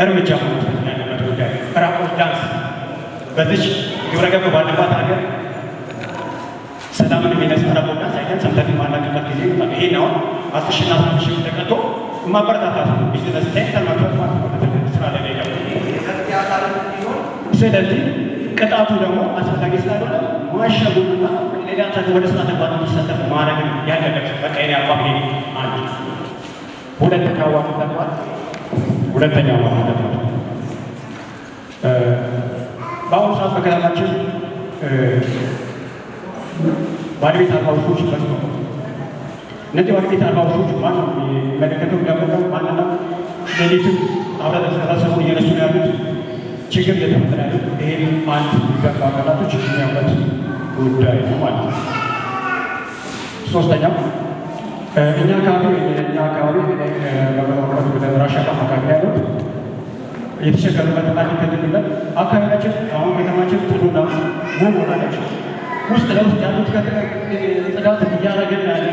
እርምጃ መውሰድ ያለበት ጉዳይ። ራቆት ዳንስ በዚች ግብረገብ ባለባት ሀገር ሰላምን የሚነሳ ራቆት ዳንስ አይተን ሰምተን የማናውቅበት ጊዜ ይመጣል። ይሄን አሁን 10 ሺና 15 ሺህ ተቀጥቶ ማበረታታት ነው። Business center መክፈት ማለት ነው። ስራ ላይ ነው። ስለዚህ ቅጣቱ ደግሞ አስፈላጊ ስላልሆነ ማሸጉንና ሌላ ወደ ስራ ተግባር እንዲሳተፍ ማድረግ ያለበት። በቃ የኔ አቋም ይሄ አንድ። ሁለተኛው ዋና ተግባር በአሁኑ ሰዓት በከተማችን ባለቤት አልባ ውሾች በዝተዋል። እነዚህ ባለቤት አልባ ውሾች ማን ነው የሚመለከተው? ደግሞ ማንና ሌሊትም ህብረተሰቡን እየነሱ ነው ያሉት፣ ችግር እየተፈጠረ ያሉት። ይሄን አንድ የሚገባ አካላቶች የሚያውበት ጉዳይ ነው ማለት ነው። ሶስተኛው እኛ አካባቢ በመኖርበት ወደ ራሻ አካባቢ ያሉት የተቸገሩበት አንድ ከትልበት አካባቢያችን አሁን ከተማችን ጽዱና ውብ ሆናለች። ውስጥ ለውስጥ ያሉት ጽዳት እያደረግን ያለ